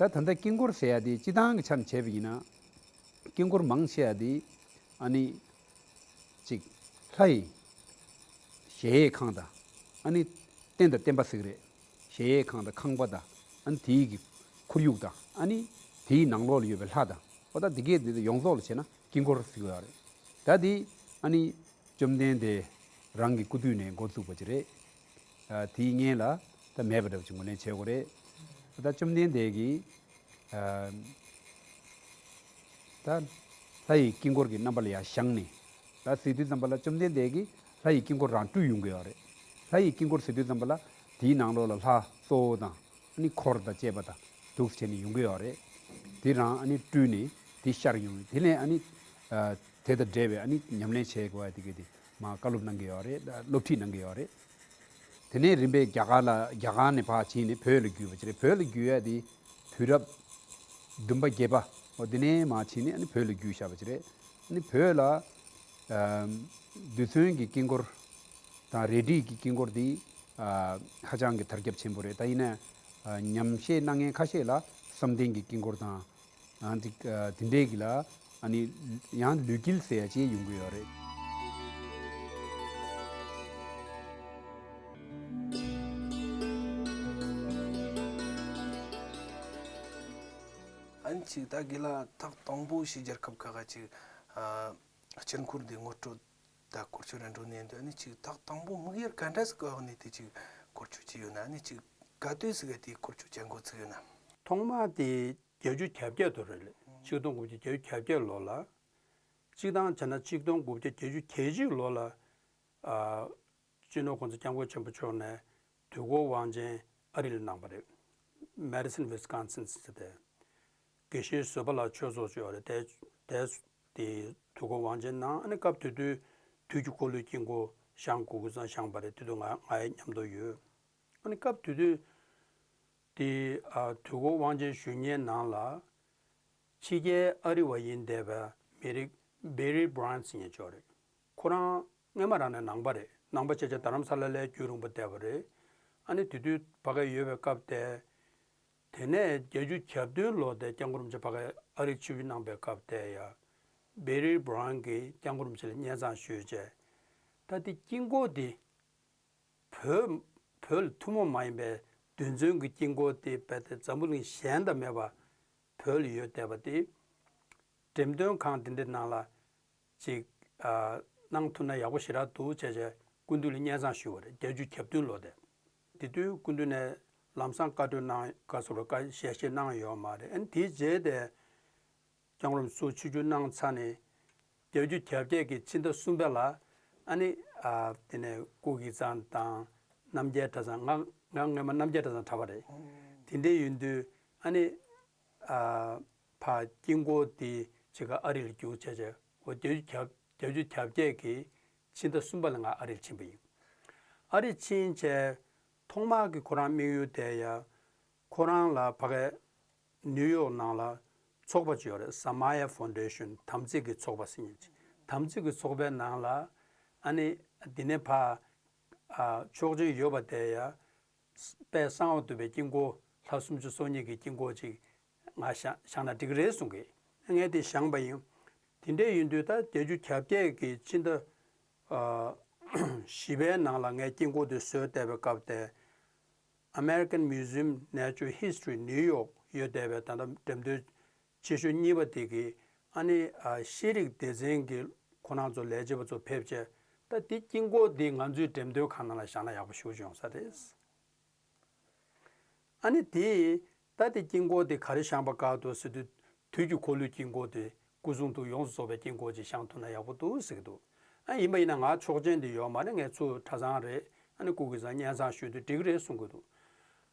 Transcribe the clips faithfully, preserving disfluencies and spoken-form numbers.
ད་ད་ལྟ་དཀྱིལ་འཁོར་ཟེར་ཡ་དེ་སྤྱིར་བཏང་གི་ཆ་ནས་བྱས་པ་ཡིན་ན། དཀྱིལ་འཁོར་མང་ཆེ་བ་དེ་ཨ་ནི་ཅིག་ལྷ་ཡི་གཞལ་ཡས་ཁང་དང་ཨ་ནི་རྟེན་དང་བརྟེན་པ་ཟེར་གི་རེད། གཞལ་ཡས་ཁང་དང་ཁང་པ་དང་ཨ་ནི་དེའི་གི་ཁོར་ཡུག་དང་ཨ་ནི་དེའི་ནང་ལོགས་ལ་ཡོད་པའི་ལྷ་དང་འོ་ད་དེ་གས་དེ་ཡོངས་རྫོགས་ལ་བྱས་ན་དཀྱིལ་འཁོར་ཟེར་གི་ཡོད་རེད། ད་དེ་ཨ་ནི་བཅོམ་ལྡན་འདས་རང་གི་སྐུ་དུས་ནས་འགོ་བཙུགས་པ་ཅིག་རེད། ཨ་དེའི་སྔོན་ལ་ད་མེད་པ་འདྲ་པོ་ཅིག་ངོས་ལེན་བྱེད་དགོས་རེད། ད་བཅོམ་ལྡན་འདས་ཀྱིས་ཨ་ད་ལྷ་ཡི་དཀྱིལ་འཁོར་གྱི་རྣམ་པ་ལ་ཡང་བཞེངས་ནས། ད་ཟེར་དུས་ཙམ་པ་ལ་བཅོམ་ལྡན་འདས་ཀྱིས་ལྷ་ཡི་དཀྱིལ་འཁོར་རང་སྤྲུལ་ཡོང་གི་ཡོད་རེད། ལྷ་ཡི་དཀྱིལ་འཁོར་ཟེར་དུས་ཙམ་པ་ལ་དེའི་ནང་ལོགས་ལ་ལྷ་གཙོ་བོ་དང་ཨ་ནི་འཁོར་དང་བཅས་པ་དང་འདུག་སེ་བྱས་ནས་ཡོང་གི་ཡོད་རེད། དེ་རང་ཨ་ནི་སྤྲུལ་ནས་དེ་ཤར་ཡོང་དེ་ནས་ཨ་ནི་ཨ་དེ་དང་འབྲེལ་བའི་ཨ་ནི་ཉམས་ལེན་བྱེད་དགོས་པ་དེ་ག་དེ་མར་བཀའ་སློབ་གནང་གི་ཡོད་རེད། སློབ་ཁྲིད་གནང་གི་ཡོད་རེད། དེ་ནས་རིམ་པས་རྒྱ་གར་ལ་རྒྱ་གར་ནས་ཕར་ཕྱིན་ནས་བོད་ལ་བརྒྱུད་པ་ཅིག་རེད། བོད་ལ་བརྒྱུད་ཡ་དེ་དུས་རབས་བདུན་པ་བརྒྱད་པ་འོ་དེ་ནས་མར་ཕྱིན་ནས་ཨ་ནི་བོད་ལ་བརྒྱུད་བཞག་པ་ཅིག་རེད། ཨ་ནི་བོད་ལ་ཨམ་རྡུལ་ཚོན་གྱི་དཀྱིལ་འཁོར་དང་རས་བྲིས་ཀྱི་དཀྱིལ་འཁོར་དེ་ཨ་ཧ་ཅང་གི་དར་ཁྱབ་ཆེན་པོ་རེད། ད་ཡིན་ན་ཨ་ཉམས་བཞེས་གནང་མཁན་ཁ་ཤས་ལ་བསམ་གཏན་གྱི་དཀྱིལ་འཁོར་དང་ཨ་འདི་ཨ་དེ་འདྲས་ཀྱི་ལ་ཨ་ནི་ཡང་ལུས་དཀྱིལ་ཟེར་ཡ་ཅིག་ཡོང་གི་ཡོད་རེད། ཨ་ནི་ཅིག་ད་དགེ་ལགས་ཐོག་དང་པོ་ཕྱི་རྒྱལ་ཁབ་ཁག་ག་ཅིག་ཨ་སྤྱི་འཁོར་འདི་ངོ་སྤྲོད་ད་སྐོར་ཆོས་ར་འགྲོ་ནས་འདུག་ཨ་ནི་ཅིག་ཐོག་དང་པོ་དམིགས་ཡུལ་ག་འདྲ་ཟིག་གི་འོག་ནས་དེ་ཅིག་སྐོར་ཆོས་ཅིག་ཡོད་ན། ཨ་ནི་ཅིག་ག་དུས་ཟིག་ག་དེ་སྐོར་ཆོས་ཅིག་འགོ་ཚུགས་ཡོད་ན། ཐོག་མ་དེ་བརྒྱད་ཅུ་གྱ་བརྒྱད་དུ་རེད་ལ། ཆིག་སྟོང་དགུ་བརྒྱ་བརྒྱད་ཅུ་གྱ་བརྒྱད་ལོ་ལ། སྤྱིར་བཏང་བྱས་ན་ཆིག་སྟོང་དགུ་བརྒྱ་བརྒྱད་ཅུ་གྱ་གཅིག་ལོ་ལ། ཨ། སྤྱི་ནོར་གོང་ས་སྐྱབས་མགོན་ཆེན་པོ་མཆོག་ནས་དུས་འཁོར་དབང་ཆེན་ཨ་རི་ལ་གནང་བ་རེད། Madison Wisconsin་ཟེར་ཏེ། དགེ་བཤེས་བཟོད་པ་ལགས་ཆོས་ཚོགས་ཅིག་ཡོད་རེད། དེ་དེ་དེ་དུས་འཁོར་དབང་ཆེན་གནང་། ཨ་ནི་སྐབས་དེ་དུས་དུས་ཀྱི་འཁོར་ལོའི་དཀྱིལ་འཁོར་བཞེངས་དགོས་ཀྱི་ཙང་བཞེངས་པ་རེད། དེ་དུས་ང་ང་ཡི་མཉམ་དུ་ཡོད། ཨ་ནི་སྐབས་དེ་དུས་དེ་ཨ་དུས་འཁོར་དབང་ཆེན་ཞུ་མཁན་ནང་ལ། ཕྱི་རྒྱལ་ཨ་རི་བ་ཡིན་བསྡད་པའི་མི་རིགས་Barry Brown་ཟེར་མཁན་ཅིག་ཡོད་རེད། ཁོ་རང་སྔོན་མ་རང་ནས་ནང་པ་རེད། ནང་པ་བྱས་བྱས་རྡ་རམ་ས་ལ་ལ་རྒྱུན་རིང་པོ་བསྡད་པ་རེད། ཨ་ནི་དེ་དུས་ཕ་གིར་ཡོད་པའི་སྐབས་དེ། དེ་ནས་བརྒྱད་ཅུ་གྱ་བདུན་ལོ་དེ་སྐྱབས་མགོན་རིན་པོ་ཆེ་ཕ་གིར་ཨ་རི་ཆིབས་བསྒྱུར་གནང་པའི་སྐབས་དེ་ཡ། Barry Brown་གིས་སྐྱབས་མགོན་རིན་པོ་ཆེ་ལ་སྙན་སེང་ཞུས་བྱས། ད་དེ་དཀྱིལ་འཁོར་འདི། བོད་བོད་ལ་ཐུན་མོང་མ་ཡིན་པའི་རྡུལ་ཚོན་གྱི་དཀྱིལ་འཁོར་དེ་རྦད་དེ་འཛམ་བུ་གླིང་གཞན་དང་མེད་པ་བོད་ལ་ཡོད་བསྡད་པ་དེ། འགྲེམས་སྟོན་ཁང་དེ་འདྲའི་ནང་ལ་ཅིག་ཨ་གནང་ཐུབ་ན་ཡག་པོ་ཞེ་དྲག་འདུག་བྱས་བྱས་སྐུ་མདུན་ལ་སྙན་སེང་ཞུས་པ་རེད། བརྒྱད་ཅུ་གྱ་བདུན་ལོ་དེ། དེ་དུས་སྐུ་མདུན་ནས་ལམ་སང་བཀའ་འཁྲོལ་གནང་ག་སོ་ར་བཀའ་ཞལ་བཞེས་གནང་ཡོད་མ་རེད། ཨ་ནི་དེའི་རྗེས་དེ། སྐྱབས་མགོན་རིན་པོ་ཆེ་ཆིབས་བསྒྱུར་གནང་ཚར་ནས། བརྒྱད་ཅུ་གྱ་བརྒྱད་ཀྱི་ཕྱི་ཟླ་གསུམ་པ་ལ་ཨ་ནི་ཨ་དེ་ནས་སྐུ་གི་ཙང་དང་རྣམ་རྒྱལ་གྲྭ་ཚང་། ང་ང་སྔོན་མ་རྣམ་རྒྱལ་གྲྭ་ཚང་གྲྭ་པ་རེད། དེ་འདྲའི་ཡིན་དུས་ཨ་ནི་ཨ་ཕ་དཀྱིལ་འཁོར་དེ་ཕྱི་ཁ་ཨ་རི་ལ་རྒྱུགས་བྱས་བྱས་འོ་བརྒྱད་ཅུ་གྱ་བརྒྱད་ཀྱི་ཕྱི་ཟླ་གསུམ་པ་ལ་ང་ཨ་རི་ལ་ཕྱིན་པ་ཡིན། ཨ་རི་ཕྱིན་བྱས་ཐོག་མར་གྱི་ཁོ་རང་དམིགས་ཡུལ་དེ་ཡ་ཁོ་རང་ལ་ཕ་གི་ནིའུ་ཡོག་ནང་ལ་ཚོགས་པ་ཅིག་ཡོད་རེད། Samaya Foundation། དམ་ཚིག་གི་ཚོགས་པ་ཟེར་མཁན་ཅིག་དམ་ཚིག་གི་ཚོགས་པའི་ནང་ལ་ཨ་ནི་འདི་ནས་ཕར་ཨ་ཆོག་མཆན་ཡོད་པ་དེ་ཡ། དཔལ་གསང་བ་འདུས་པའི་དཀྱིལ་འཁོར། ལྷ་སུམ་ཅུ་སོ་གཉིས་ཀྱི་དཀྱིལ་འཁོར་ཅིག་ང་བཞེངས་བཞེངས་ན་འགྲིག་གི་རེད་གསུང་གི། ངས་དེ་བཞེངས་པ་ཡིན། དེ་འདྲ་ཡིན་དུས་ད་བརྒྱད་ཅུ་གྱ་བརྒྱད་ཀྱི་ཕྱི་ཟླ་ཨ་བཞི་པའི་ནང་ལ་ངས་དཀྱིལ་འཁོར་དེ་བཟོས་བསྡད་པའི་སྐབས་དེ། American Museum Natural History་ནིའུ་ཡོག་ཡོད་བསྡད་པའི་ད་ལྟ་འགྲེམས་སྟོན་ཆེ་ཤོས་གཉིས་པ་དེ་གི་ཨ་ནི་ཨ་ཤེས་རིག་སྡེ་ཚན་གྱི་ཁོ་རང་ཚོ་ལས་བྱེད་པ་ཚོ་ཕེབས་བྱས། ད་དེ་དཀྱིལ་འཁོར་འདི་ང་ཚོའི་འགྲེམས་སྟོན་ཁང་ནང་ལ་བཞག་ན་ཡག་པོ་ཞེ་པོ་ཅིག་ཡོང་ས་རེད། ཨ་ནི་དེ་ད་དེ་དཀྱིལ་འཁོར་དེ་ག་རེ་བཞེངས་པ་དགའ་འདུག་ཟེར་དུས། དུས་ཀྱི་འཁོར་ལོའི་དཀྱིལ་འཁོར་དེ་སྐུ་གསུང་ཐུགས་ཡོངས་སུ་རྫོགས་པའི་དཀྱིལ་འཁོར་ཅིག་བཞེངས་ཐུབ་ན་ཡག་པོ་འདུག་ཟེར་གྱི་འདུག་ཨ་ཡིན་པ་ཡིན་ན་ང་ཆོག་མཆན་དེ་ཡོད་མ་རེད། ངས་ཚུར་གྲྭ་ཚང་རེད། ཨ་ནི་སྐུ་གི་སང་སྙན་སེང་ཞུས་དུས་འགྲིག་གི་རེད་གསུང་གི་འདུག་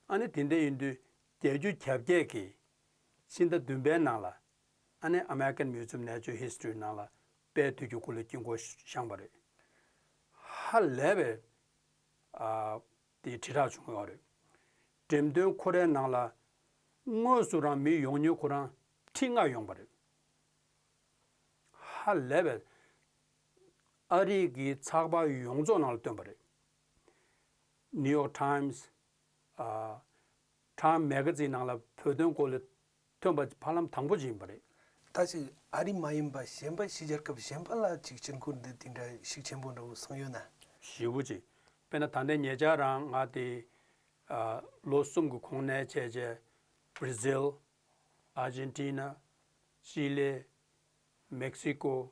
ཨ་ནི་དེ་འདྲ་ཡིན་དུས་བརྒྱད་ཅུ་གྱ་བརྒྱད་ཀྱི་ཕྱི་ཟླ་བདུན་པའི་ནང་ལ་ཨ་ནི་American Museum Natural History་ནང་ལ་དཔལ་དུས་ཀྱི་འཁོར་ལོའི་དཀྱིལ་འཁོར་བཞེངས་པ་རེད། ཧ་ལས་པའི་ཨ་དེ་དྲིལ་བསྒྲགས་བྱུང་ཡོད་རེད། འགྲེམས་སྟོན་ཁོ་རའི་ནང་ལ་དངོས་སུ་རང་མི་ཡོང་མྱོང་ཁོ་རང་ཁྲི་ལྔ་ཡོང་པ་རེད། ཧ་ལས་པའི་ཨ་རི་གི་ཚགས་པར་ཡོངས་རྫོགས་ནང་ལ་བཏོན་པ་རེད། New York Times། ཨ། Time Magazine་ནང་ལ་བོད་དོན་སྐོར་ལ་ ཐོན་པ་ཕ་ལམ་དང་པོ་ཅིག་ཡིན་པ་རེད། ད་ཅིག་ཨ་རི་མ་ཡིན་པ་གཞན་པ་ཕྱི་རྒྱལ་ཁབ་གཞན་པ་ལ་ཅིག་སྤྱི་འཁོར་འདི་དེ་འདྲ་ཤུགས་ཆེན་པོ་འདྲ་བོ་སོང་ཡོད་ན། ཞེ་པོ་ཅིག་དཔེར་ན་ད་ལྟའི་ཉེ་ཆར་རང་ང་དེ་ཨ་ལོ་གསུམ་གྱི་གོང་ནས་བྱས་རྗེས་Brazil, Argentina, Chile, Mexico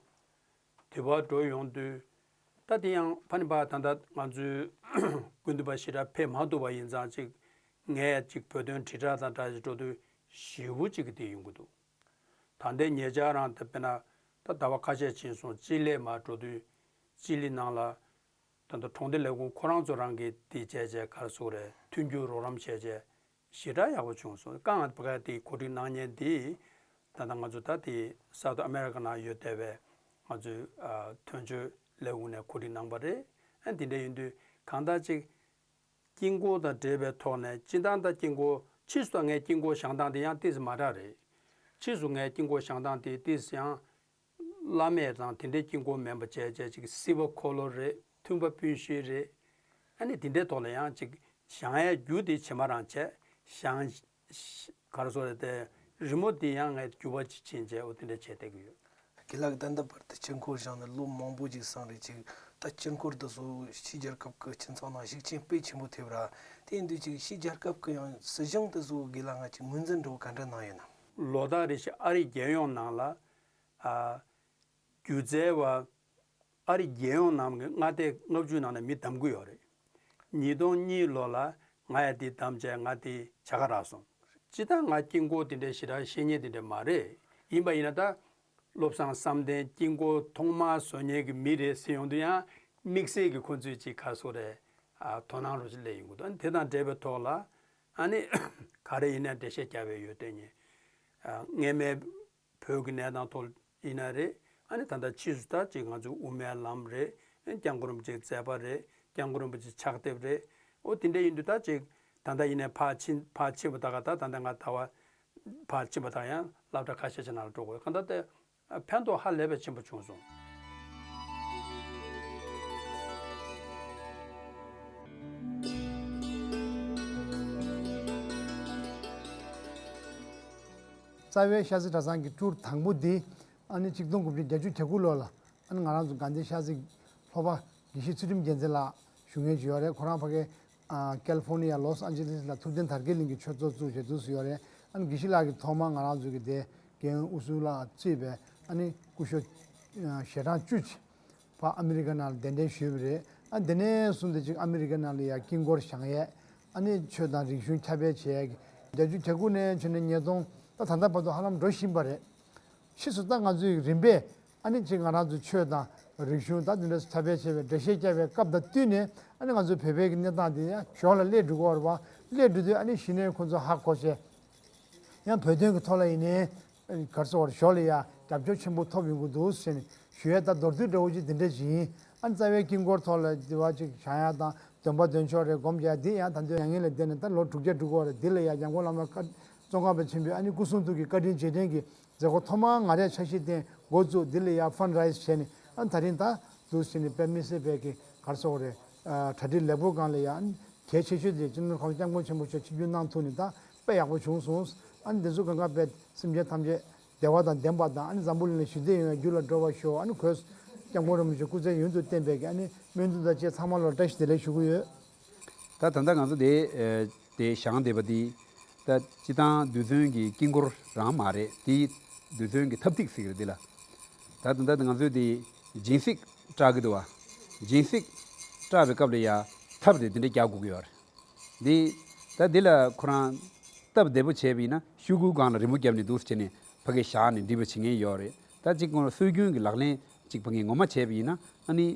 དེ་བར་འགྲོ་ཡོང་དུས། ད་དེ་ཡང་ཕ་ནི་པ་ད་ལྟ་ང་ཚོའི་སྐུ་མདུན་པ་ཞེ་དྲག་ཕེབས་མ་ཐུབ་པ་ཡིན་ཙང་ཅིག་ངས་ཅིག་བོད་དོན་དྲིལ་བསྒྲགས་དང་སྦྲགས་ཅིག་འགྲོ་དུས་ཞེ་པོ་ཅིག་གི་དེ་ཡོང་གི་འདུག་ད་ལྟའི་ཉེ་ཆར་རང་དེ་དཔེར་ན་ད་ཟླ་བ་ཁ་ཤས་ཕྱིན་སོང་ཅི་ལི་མར་འགྲོ་དུས་ཅི་ལི་ནང་ལ་ད་ལྟ་གྲོང་སྡེ་ལས་ཁུངས་ཁོ་རང་ཚོ་རང་གིས་དེ་བྱས་བྱས་ག་རེ་ཟེར་དགོས་རེད། མཐུན་འགྱུར་རོགས་རམ་བྱས་བྱས་ཞེ་དྲག་ཡག་པོ་བྱུང་སོང་། དཀའ་ངལ་ཕ་གི་དེ་གོ་སྒྲིག་གནང་མཁན་དེ་ད་ལྟ་ང་ཚོ་ད་དེ་སའུ་ཐི་ཨ་མེ་རི་ཀ་ནང་ཡོད་བསྡད་པའི་ང་ཚོའི་ཨ་དོན་གཅོད་ལས་ཁུངས་ནས་གོ་སྒྲིག་གནང་པ་རེད། ཨ་དེ་འདྲ་ཡིན་དུས་གང་ལྟར་ཅིག་དཀྱིལ་འཁོར་དང་འབྲེལ་བའི་ཐོག་ནས་སྤྱིར་བཏང་ད་དཀྱིལ་འཁོར་ཕྱིས་སུ་ད་ངས་དཀྱིལ་འཁོར་བཞེངས་སྟངས་དེ་ཡང་ཏོག་ཙམ་མ་འདྲ་རེད། ཕྱིས་སུ་ངས་དཀྱིལ་འཁོར་བཞེངས་སྟངས་དེ་ཏོག་ཙམ་ཡང་བླ་མེད་དང་དེ་འདྲའི་དཀྱིལ་འཁོར་མིན་པ་བྱས་བྱས་ཅིག་སིལ་བ་འཁོར་ལོ་རེད། མཐུན་པ་སྤུན་བཞི་རེད། ཨ་ནི་དེ་འདྲའི་ཐོག་ལ་ཡང་ཅིག་བཞེངས་ཡས་རྒྱུ་དེ་ཇེ་མང་རང་བྱས། བཞེངས་ག་རེ་ཟེར་དགོས་རེད། དེ་རི་མོ་དེ་ཡང་ངས་འགྱུར་བ་ཅིག་ཕྱིན་བྱས་འོ་དེ་འདྲ་བྱས་བསྡད་ཀྱི་ཡོད། དགེ་ལགས་ད་ལྟ་བར་དུ་དཀྱིལ་འཁོར་བཞེངས་ནས་ལོ་མང་པོ་ཅིག་སོང་རེད། ཅིག་ད་དཀྱིལ་འཁོར་དེ་ཚོ་ཕྱི་རྒྱལ་ཁབ་ཀྱི་སྤྱི་ཚོགས་ནང་ཤུགས་རྐྱེན་དཔེ་ཆེན་པོ་ཐེབས་ར། དེ་ཡིན་དུས་ཅིག་ཕྱི་རྒྱལ་ཁབ་ཀྱི་ཡང་སྲིད་གཞུང་དེ་ཚོ་དགེ་ལགས་ང་ཅིག་ངོས་འཛིན་འདྲ་བོ་ག་འདྲ་གནང་ཡོད་ན། ལོ་ལྟར་རེ་བཞིན་ཨ་རིའི་རྒྱལ་ཡོངས་ནང་ལ་ཨ། སྒྱུ་རྩལ་བ་ཨ་རི་རྒྱལ་ཡོངས་ནང་གི་མངའ་སྡེ་ལྔ་བཅུ་ནང་ནས་མི་བདམས་ཀྱི་ཡོད་རེད། ཉིས་སྟོང་གཉིས་ལོ་ལ་ང་ཡང་དེ་བདམས་བྱས་ང་དེ་བྱ་དགའ་རག་སོང་། སྤྱིར་བཏང་ང་དཀྱིལ་འཁོར་དེ་འདྲའི་ཞེ་དྲག་ཤེས་མཁན་དེ་འདྲ་མ་རེད། ཡིན་པ་ཡིན་ན་ད་བློ་བཟང་བསམ་གཏན་དཀྱིལ་འཁོར་ཐོག་མར་བཟོ་མཁན་གྱི་མི་རེད་ཟེར་ཡོང་དུས་ཡང་དམིགས་བསལ་གྱི་ཁོང་ཚོས་ཅིག་ག་རེ་ཟེར་དགོས་རེད། ཨ་དོ་སྣང་རོ་ཅིག་སླེབས་ཡོང་གི་འདུག་དེ་དང་འབྲེལ་བའི་ཐོག་ལ་ཨ་ནི་ག་རེ་ཡིན་ནའི་འགྲེལ་བཤད་རྒྱག་པའི་ཡོད་དོན་ཡིན། ཨ་སྔས་མའི་བོད་ཀྱི་གནས་སྟངས་ཐོག་ཡིན་ན་རེད། ཨ་ནི་ད་ལྟ་ཕྱིས་སུ་ད་ཅིག་ང་ཚོའི་དབུ་མའི་ལམ་རེད། སྐྱབས་མགོན་རིན་པོ་ཆེའི་མཛད་པ་རེད། སྐྱབས་མགོན་རིན་པོ་ཆེའི་ཕྱག་དེབ་རེད། འོ་དེ་འདྲ་ཡིན་དུས་ད་ཅིག་ད་ལྟ་ཡིན་ནའི་ཕར་ཕྱིན་ཕར་ཕྱིན་པ་ད་ག་ད་ད་ལྟ་ང་ད་བར་ཕར་ཕྱིན་པ་ད་ཡང་སློབ་གྲྭ་ཁ་ཤས་ཤིག་ནང་ལ་འགྲོ་དགོས། གང་ལྟར་ཏེ་ཕན་ཐོགས་ཧ་ལས་པའི་ཆེན་པོ་བྱུང་སོང་། རྩ་བའི་ཤར་རྩེ་གྲྭ་ཚང་གི་ཊུར་དང་པོ་འདི་ཨ་ནི་ཆིག་སྟོང་དགུ་བརྒྱ་བརྒྱད་ཅུ་གྱ་དགུ་ལོ་ལ་ཨ་ནི་ང་རང་ཚོ་དགའ་ལྡན་ཤར་རྩེ་ལྷོ་པ་དགེ་བཤེས་ཚུལ་ཁྲིམས་རྒྱལ་མཚན་ལགས་ཞུ་མཁན་ཅིག་ཡོད་རེད། ཁོ་རང་ཕ་གི་ཨ་ཀལ་ཧྥོར་ནི་ཡ་ལོས་ཨན་ཇེ་ལིས་ལ་ཐུབ་བསྟན་དར་རྒྱས་གླིང་གི་ཆོས་ཚོགས་བཙུགས་བྱས་འདུག་སེ་ཡོད་རེད། ཨ་ནི་དགེ་བཤེས་ལགས་ཀྱིས་ཐོག་མར་ང་རང་ཚོ་གི་དེ་རྒན་ཨུ་སུ་ལགས་གཙོས་པའི་ཨ་ནི་སྐུ་ཞབས་ཞལ་གྲངས་བཅུ་ཅིག་ཕར་ཨ་མི་རི་ཀ་ནང་ལ་གདན་འདྲེན་ཞུས་པ་རེད། ཨ་དེ་ནས་བཟུང་སྟེ་ཅིག་ཨ་མི་རི་ཀ་ནང་ལ་ཡ་དཀྱིལ་འཁོར་བཞེངས་ཡས་ཨ་ནི་ཆོས་དང་རིག་གཞུང་ཁྱབ་སྤེལ་བྱས་ཡས་ཀྱི་བརྒྱད་ཅུ་གྱ་དགུ་ནས་བྱས་ནས་ཉིས་སྟོང་ད་ད་ལྟ་བར་དུ་ཧ་ལམ་འགྲོ་བཞིན་པ་རེད། ཕྱིས་སུ་ད་ང་ཚོའི་རིམ་པས་ཨ་ནི་ཅིག་ང་རང་ཚོའི་ཆོས་དང་རིག་གཞུང་ད་དེ་འདྲ་ཁྱབ་སྤེལ་བྱས་པའི་འགྲེལ་བཤད་བརྒྱབ་པའི་སྐབས་དང་བསྟུན་ནས་ཨ་ནི་ང་ཚོའི་བོད་པའི་གི་གནས་སྟངས་དེ་ཡང་ཞོར་ལ་སླེབས་འགྲོ་གི་ཡོད་རེད་པ། སླེབས་འགྲོ་དུས་ཨ་ནི་གཞི་ནས་ཁོ་ཚོ་ཧ་གོ་བྱས། ཡང་བོད་དོན་གྱི་ཐོག་ལ་ཡིན་ནའི་ག་རེ་ཟེར་དགོས་རེད། ཞོར་ལ་ཡ་རྒྱབ་སྐྱོར་ཆེན་པོ་ཐོབ་ཡོང་གི་འདུག་ཟེར་ནས་ཞུ་ཡས། ད་མདོར་བསྡུས་འདྲ་བོ་ཅིག་འདི་འདྲ་ཅིག་ཡིན། ཨ་ནི་རྩ་བའི་དཀྱིལ་འཁོར་ཐོག་ལ་འདི་བ་ཅིག་བཞེངས་ཡ་དང་འདོན་པ་འདོན་ཆོག་རེད་སྒོམ་རྒྱག་ཡ་འདི་ཡང་ད་དུང་མྱ་ངན་ལས་འདས་ནས་ད་ལོ་དྲུག་བརྒྱ་འགྲོ་གི་ཡོད་རེད། འདི་ལ་ཡ་འཇམ་མགོན་བླ་མ་བཀའ་ཙོང་ཁ་པ་ཆེན་པོས་ཨ་ནི་སྐུ་གསུང་ཐུགས་ཀྱི་བཀའ་དྲིན་རྗེས་དྲན་གྱི་མཛད་སྒོ་ཐོག་མར་ང་རས་ཆ་ཤས་བསྟན་འགོ་བཙུགས། འདི་ལ་ཡ་ཕན་རེ་ཛི་བྱས་ནས་ཨ་ནི་ད་རིང་ད་འདུག་ཟེར་ནས་དཔེ་མི་སྲིད་པའི་གི་ག་རེ་ཟེར་དགོས་རེད། གྲ་སྒྲིག་ལེགས་པོ་སྒང་ལ་ཡ་ཨ་ནི་གལ་ཆེ་ཤོས་དེ་སྤྱི་ནོར་གོང་ས་སྐྱབས་མགོན་ཆེན་པོ་མཆོག་ཆིབས་བསྒྱུར་གནང་ཐུབ་ནས་ད་དཔེ་ཡག་པོ་བྱུང་སོང་། ཨ་ནི་འདི་ཚོ་གང་ག་དཔེ་སེམས་ཅན་ཐམས་ཅད་བདེ་བ་དང་ལྡན་པ་དང་ཨ་ནི་འཛམ་བུ་གླིང་ལ་ཞི་བདེ་ཡོང་བའི་རྒྱུ་ལ་འགྲོ་བར་ཤོག་ཨ་ནི་གོང་ས་སྐྱབས་མགོན་རིན་པོ་ཆེ་སྐུ་ཚེ་ཡུན་དུ་བརྟན་པའི་གི་ཨ་ནི་སྨོན་འདུན་དང་བཅས་ཚང་མ་ལ་བཀྲ་ཤིས་བདེ་ལེགས་ཞུ་གི་ཡོད། ད་ད་ལྟ་ང་ཚོ་དེ་དེ་བཞེངས་བསྡད་པ་འདི་ད་སྤྱིར་བཏང་རྡུལ་ཚོན་གྱི་དཀྱིལ་འཁོར་རང་མ་རེད། དེ་རྡུལ་ཚོན་གྱི་ཐབ་ཐིག་ཟེར་གི་རེད། འདི་ལ་ད་ད་ལྟ་ང་ཚོས་དེ་སྦྱིན་སྲེག་སྐྲག་གི་འདུག་བ། སྦྱིན་སྲེག་སྐྲག་པའི་སྐབས་ལ་ཡ་ཐབ་དེ་འདི་འདྲ་རྒྱག་དགོས་ཀྱི་ཡོད་རེད། འདི་ད་འདི་ལ་ཁོ་རང་སྟབས་བདེ་པོ་བྱས་པ་ཡིན་ན་ཤོག་གུའི་སྒང་ལ་རི་མོ་བརྒྱབ་ནས་འདུག་སེ་བྱས་ནས་ཕ་གིར་བཞག་ནས་འབྲི་བ་བྱེད་མཁན་ཡོད་རེད། ད་གཅིག་ཁོ་རང་སྲོལ་རྒྱུན་གྱི་ལག་ལེན་གཅིག་ཕ་གིར་ངོ་མ་བྱས་པ་ཡིན་ན་ཨ་ནི།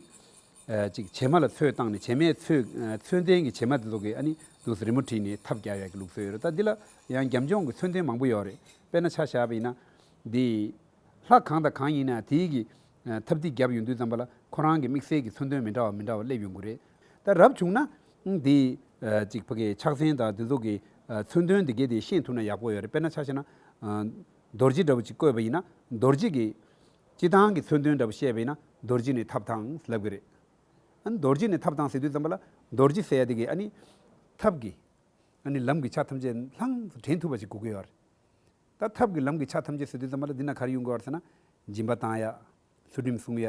ཨ་ཅིག་བྱེ་མ་ལ་ཚོས་བཏང་ནས་བྱེ་མའི་ཚོས་ཨ་ཚོན་ལྡན་གྱི་བྱེ་མ་དེ་ཚོ་གིས་ཨ་ནི་འདུག་སེ་རི་མོ་བྲིས་ནས་ཐབ་རྒྱག་ཡག་གི་ལུགས་སྲོལ་ཡོད་རེད། ད་འདི་ལ་ཡང་འཇམ་ལྗོངས་ཀྱི་མཚོན་དོན་མང་པོ་ཡོད་རེད། དཔེར་ན་ཆ་བཞག་པ་ཡིན་ན་འདི་ལྷ་གང་དང་གང་ཡིན་ན་དེའི་གི་ཨ་ཐབ་ཐིག་བརྒྱབ་ཡོང་དུས་ཙམ་པ་ལ་ཁོ་རང་གི་དམིགས་བསལ་གྱི་མཚོན་དོན་མི་འདྲ་བ་མི་འདྲ་བ་སླེབས་ཡོང་གི་རེད། ད་རབ་བྱུང་ན་འདི་ཨ་ཅིག་ཕ་གི་ཕྱག་མཚན་དང་དེ་ཚོ་གི་ཨ་མཚོན་དོན་དེ་གས་དེ་ཤེས་ཐུབ་ན་ཡག་པོ་ཡོད་རེད། དཔེར་ན་ཆ་བཞག་ན་ཨ་རྡོ་རྗེ་འདྲ་བོ་ཅིག་བཀོད་པ་ཡིན་ན་རྡོ་རྗེ་གི་སྤྱིར་བཏང་གི་མཚོན་དོན་འདྲ་བོ་བཤད་པ་ཡིན་ན་རྡོ་རྗེ་ནས་ཐབས་དང་ལབ་གི་རེད། ཨ་ནི་རྡོ་རྗེ་ནས་ཐབས་དང་ཟེར་དུས་ཙམ་པ་ལ་རྡོ་རྗེ་ཟེར་ཡ་དེ་གིས་ཨ་ནི་ཐབས་ཀྱི་ཨ་ནི་ལམ་གྱི་ཆ་ཐམས་ཅད་ལྷང་དུ་འདྲེན་ཐུབ་པ་ཞིག་དགོས་ཀྱི་ཡོད་རེད། ད་ཐབས་ཀྱི་ལམ་གྱི་ཆ་ཐམས་ཅད་ཟེར་དུས་ཙམ་པ་ལ་འདི་ན་ག་རེ་ཡོང་གི་ཡོད་རེད་ཟེར་ན། སྦྱིན་པ་བཏང་ཡ། ཚུལ་ཁྲིམས་སྲུང་ཡ།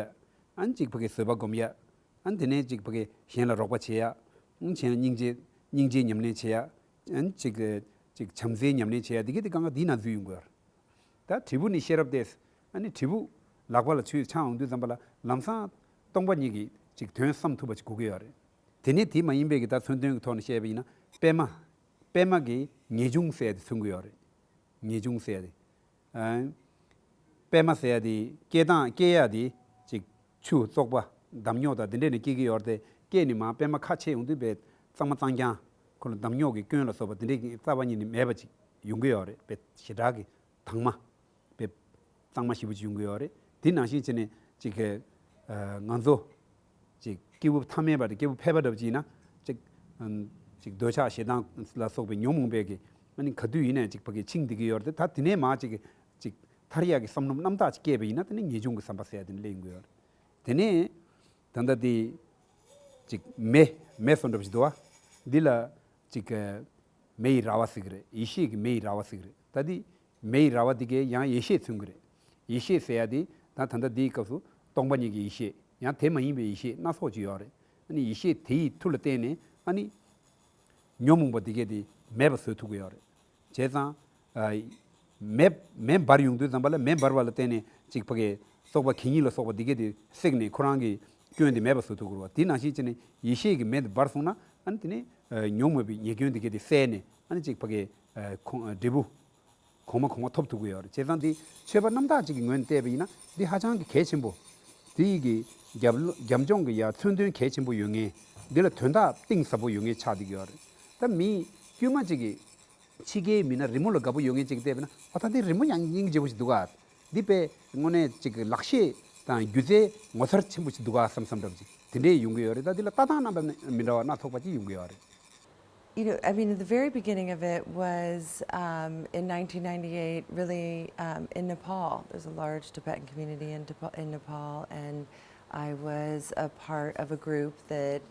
ཨ་ནི་ཅིག་ཕ་གི་བཟོད་པ་སྒོམ་ཡ། ཨ་ནི་དེ་ནས་ཅིག་ཕ་གི་གཞན་ལ་རོགས་པ་བྱེད་ཡ། ཨ་ནི་གཞན་ལ་སྙིང་རྗེ། སྙིང་རྗེ་ཉམས་ལེན་བྱེད་ཡ། ཨ་ནི་ཅིག་ཅིག་བྱམས་བརྩེ་ཉམས་ལེན་བྱེད་ཡ། འདི་གའི་དེ་གང་ག་འདི་ན་འཛུལ་ཡོང་གི་ཡོད་རེད། ད་དྲིལ་བུ་ནི་ཤེས་རབ་སྟེ། ཨ་ནི་དྲིལ་བུ་ལག་པ་ལ་ཆུས་འཆང་ཡོང་དུས་ཙམ་པ་ལ་ལམ་སང་སྟོང་པ་ཉིད་ཀྱི་ཅིག་དོན་བསམ་ཐུབ་པ་ཅིག་གོ་གི་ཡོད་རེད། དེ་ནས་དེ་མ་ཡིན་པའི་གི་ད་མཚོན་དོན་གྱི་ཐོག་ནས་བཤད་པ་ཡིན་ན། པད་མ། པད་མ་གི་ངེས་འབྱུང་ཟེར་ཡ་དེ་མཚོན་གི་ཡོད་རེད། ངེས་འབྱུང་ཟེར་ཡ་དེ། ཨ། པད་མ་ཟེར་ཡ་དེ་སྐྱེ་སྟངས་སྐྱེ་ཡ་དེ་ཅིག་ཆུ་བཙོག་པ་འདམ་རྙོག་དང་དེ་འདྲས་ནས་སྐྱེ་གི་ཡོད་རེད་དེ། སྐྱེས་ནས་མར་པད་མ་ཁ་ཕྱེ་ཡོང་དུས་པའི་གཙང་མ་གཙང་རྐྱང་། ཁོ་ལ་འདམ་རྙོག་གི་སྐྱོན་ལ་སོགས་པ་དེ་འདྲས་ཀྱི་རྩ་བ་ཉིད་ནས་མེད་པ་ཅིག་ཡོང་གི་ཡོད་རེད། པའི་ཞེ་དྲག་གི་དྭངས་མ། པའི་གཙང་མ་ཞེ་པོ་ཅིག་ཡོང་གི་ཡོད་རེད། དེ་ནང་བཞིན་བྱས་ནས་ཅིག་གི། ཨ། ང་ཚོ་ཅིག་སྐྱེས་བུ་ཐ་མལ་པ་དང་སྐྱེས་བུ་ཕལ་པ་འདྲ་པོ་ཅིག་ཡིན་ན། ཅིག་ཨམ། ཅིག་འདོད་ཆགས་ཞེ་སྡང་ལ་སོགས་པའི་ཉོན་མོངས་པའི་གི། ཨ་ནི་ག་དུས་ཡིན་ནའི་ཅིག་ཕ་གི་འཆིང་བསྡད་ཀྱི་ཡོད་རེད་དེ། ད་དེ་ནས་མར་ཅིག་ཅིག་ཐར་ཡག་གི་བསམ་བློ་རྣམ་དག་ཅིག་སྐྱེས་པ་ཡིན་ན། དེ་ནི་ངེས་འབྱུང་གི་བསམ་པ་ཟེར་ཡ་དེ་ནི་སླེབས་ཡོང་གི་ཡོད་རེད། དེ་ནས་ད་ལྟ་དེ་ཅིག་མེ། མེ་བཟོ་འདྲ་པོ་ཞིག་འདུག་བ། འདི་ལ་ཅིག་གི་མེ་ཡི་ར་བ་ཟེར་གི་རེད། ཡེ་ཤེས་ཀྱི་མེ་ཡི་ར་བ་ཟེར་གི་རེད། ད་འདི་མེ་ཡི་ར་བ་འདི་གས་ཡང་ཡེ་ཤེས་མཚོན་གི་རེད། ཡེ་ཤེས་ཟེར་ཡ་འདི་ད་ད་ལྟ་འདིའི་སྐབས་སུ་སྟོང་པ་ཉིད་ཀྱི་ཡེ་ཤེས། ཡང་དེ་མ་ཡིན་པའི་ཡེ་ཤེས་སྣ་ཚོགས་ཅིག་ཡོད་རེད། ཨ་ནི་ཡེ་ཤེས་དེ་ཡི་མཐུ་ལ་བརྟེན་ནས་ཨ་ནི་ཉོན་མོངས་པ་འདི་གས་དེ་མེད་པ་བཟོ་ཐུབ་ཀྱི་ཡོད་རེད། བྱས་ཙང་། ཨ། མེ། མེ་འབར་ཡོང་དུས་ཙམ་པ་ལ། མེ་འབར་བ་ལ་བརྟེན་ནས་ཅིག་ཕ་གི་བཙོག་པ་གད་སྙིགས་ལ་སོགས་པ་འདི་གས་དེ་བསྲེགས་ནས་ཁོ་རང་གི་སྐྱོན་དེ་མེད་པ་བཟོ་ཐུབ་ཀྱི་རེད་བ། དེ་ནང་བཞིན་བྱས་ནས་ཡེ་ཤེས་ཀྱི་མེ་དེ་འབར་སོང་ན། ཨ་ནི་དེ་ནས་ཉོན་མོངས་པའི་ཉེས་སྐྱོན་འདི་གས་དེ་བསལ་ནས། ཨ་ནི་ཅིག་ཕ་གི་ཁོང་། འབྲས་བུ་གོང་མ་གོང་མ་ཐོབ་ཐུབ་ཀྱི་ཡོད་རེད། བྱས་ཙང་འདི་ཆོས་པ་རྣམ་དག་ཅིག་གི་ངོས་ནས་བལྟས་པ་ཡིན་ན། འདི་ཧ་ཅང་གི་གལ་ཆེན་པོ། དེ་ཡི་གི་རྒྱབ་ལོ། རྒྱབ་ལྗོངས་ཀྱི་ཡ་མཚོན་དོན་གལ་ཆེན་པོ་ཡོད་མཁན། འདི་ལ་དོན་དག་གཏིང་ཟབ་པོ་ཡོད་མཁན་ཆགས་བསྡད་ཀྱི་ཡོད་རེད། ད་མི་དཀྱུས་མ་ཅིག་གིས་ཕྱི་རྒྱལ་མི་སྣ་རི་མོ་ལ་དགའ་པོ་ཡོད་མཁན་ཅིག་བལྟས་པ་ན། ཨ། ད་འདི་རི་མོ་ཡང་སྙིང་རྗེ་པོ་ཞིག་འདུག་ག། འདི་དཔེ་དངོས་གནས་ཅིག་གི་ལག་ཤེས་དང་སྒྱུ་རྩལ་ངོ་མཚར་ཆེན་པོ་ཞིག་འདུག་ག་བསམ་བསམ་འདྲ་པོ་ཅིག་དེ་འདྲས་ཡོང་གི་ཡོད་རེད། ད་འདི་ལ་ལྟ་སྟངས་རྣམ་པ་མི་འདྲ་བ་སྣ་ཚོགས་པ་ཅིག་ཡོང་གི་ཡོད་རེད། You know, I mean, the very beginning of it was um, in nineteen ninety-eight, really um, in Nepal. There's a large Tibetan community in, Tipa- in Nepal, and I was a part of a group that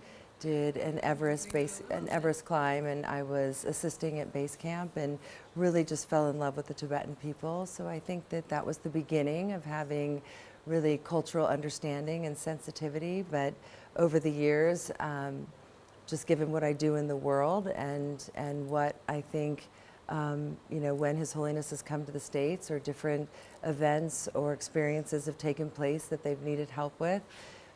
did an Everest base, an Everest climb, and I was assisting at base camp, and really just fell in love with the Tibetan people. So I think that that was the beginning of having really cultural understanding and sensitivity. But over the years, um, just given what I do in the world and and what I think um, you know, when His Holiness has come to the States or different events or experiences have taken place that they've needed help with,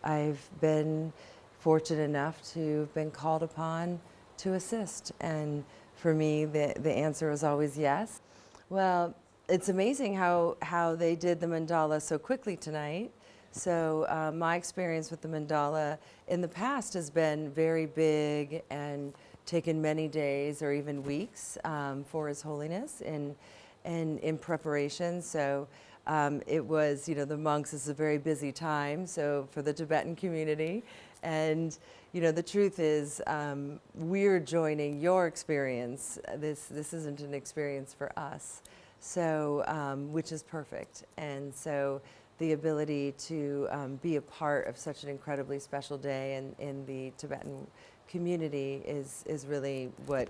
I've been fortunate enough to have been called upon to assist. And for me, the, the answer is always yes. Well, it's amazing how, how they did the mandala so quickly tonight. So, uh, my experience with the mandala in the past has been very big and taken many days or even weeks um, for His Holiness in, in, in preparation. So, um, it was, you know, the monks is a very busy time, so for the Tibetan community. And, you know, the truth is, um, we're joining your experience. This, this isn't an experience for us. So, um, which is perfect. And so, the ability to um, be a part of such an incredibly special day in, in the Tibetan community is, is really what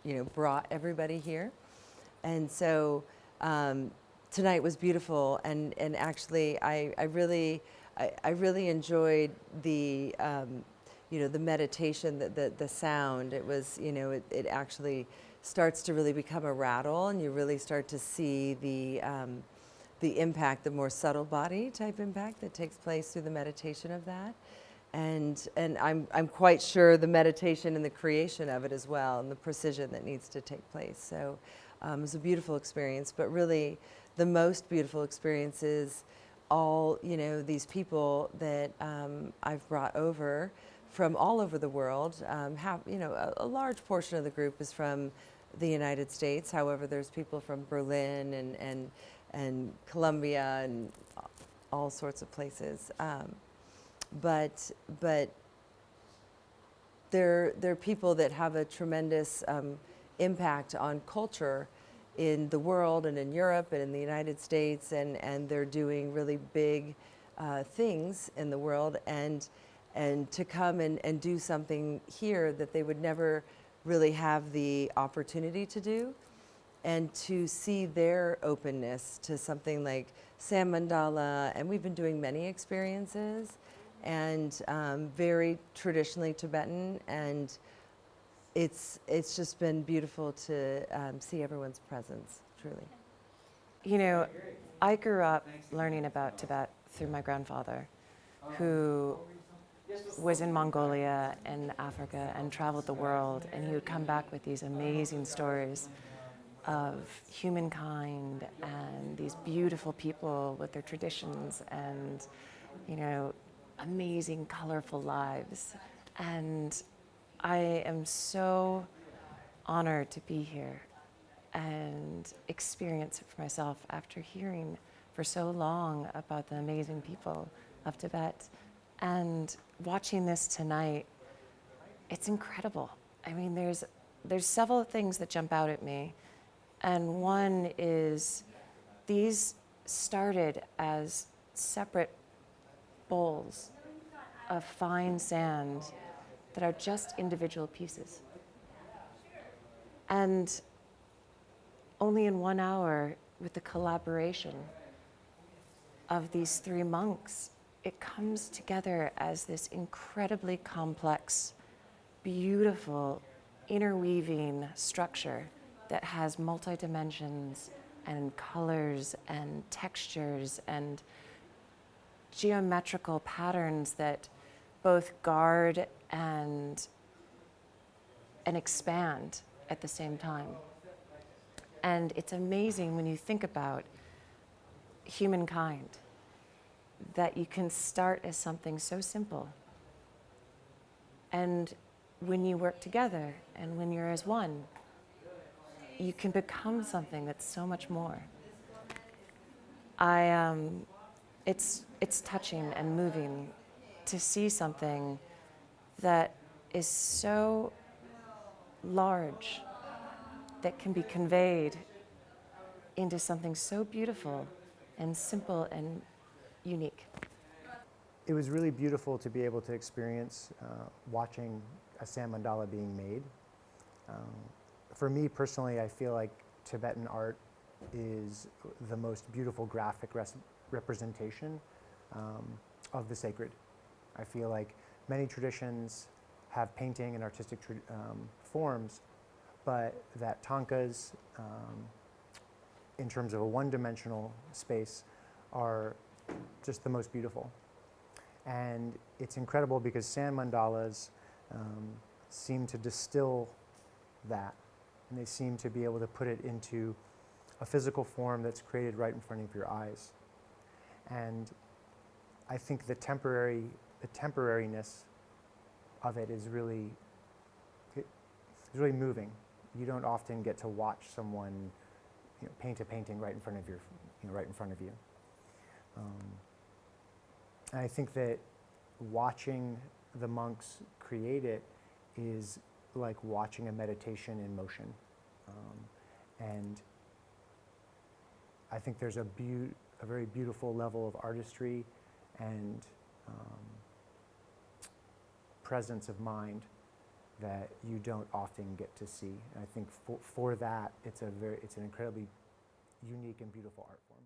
you know brought everybody here. And so um, tonight was beautiful, and, and actually I, I really I, I really enjoyed the um, you know the meditation, the, the, the sound. It was you know it, it actually starts to really become a rattle, and you really start to see the um, the impact, the more subtle body type impact that takes place through the meditation of that. And, and I'm, I'm quite sure the meditation and the creation of it as well, and the precision that needs to take place. So um, it was a beautiful experience, but really the most beautiful experience is all you know these people that um, I've brought over from all over the world. Um, have you know a, a large portion of the group is from the United States. However, there's people from Berlin and and and Colombia and all sorts of places. Um, but but they're they're people that have a tremendous um, impact on culture in the world and in Europe and in the United States, and and they're doing really big uh, things in the world, and and to come and, and do something here that they would never really have the opportunity to do. and to see their openness to something like Sand Mandala, and we've been doing many experiences, and um, very traditionally Tibetan, and it's it's just been beautiful to um, see everyone's presence, truly. You know, I grew up learning about Tibet through my grandfather, who was in Mongolia and Africa and traveled the world, and he would come back with these amazing stories of humankind and these beautiful people with their traditions and, you know, amazing, colorful lives. And I am so honored to be here and experience it for myself after hearing for so long about the amazing people of Tibet. And watching this tonight, it's incredible. I mean, there's there's several things that jump out at me, and one is these started as separate bowls of fine sand that are just individual pieces. And only in one hour, with the collaboration of these three monks, it comes together as this incredibly complex, beautiful, interweaving structure that has multi dimensions and colors and textures and geometrical patterns that both guard and and expand at the same time. And it's amazing when you think about humankind, that you can start as something so simple. And when you work together and when you're as one, you can become something that's so much more. I um, it's it's touching and moving to see something that is so large that can be conveyed into something so beautiful and simple and unique. It was really beautiful to be able to experience uh, watching a sand mandala being made. Um, for me personally, I feel like Tibetan art is the most beautiful graphic res- representation um, of the sacred. I feel like many traditions have painting and artistic tra- um, forms, but that Thangkas, um, in terms of a one dimensional space, are just the most beautiful. And it's incredible because sand mandalas um, seem to distill that, and they seem to be able to put it into a physical form that's created right in front of your eyes. And I think the temporary, the temporariness of it is really, it's really moving. You don't often get to watch someone, you know, paint a painting right in front of your, you know, right in front of you. Um, and I think that watching the monks create it is like watching a meditation in motion. Um, and I think there's a, beau- a very beautiful level of artistry and um, presence of mind that you don't often get to see. And I think for, for that, it's a very, it's an incredibly unique and beautiful art form.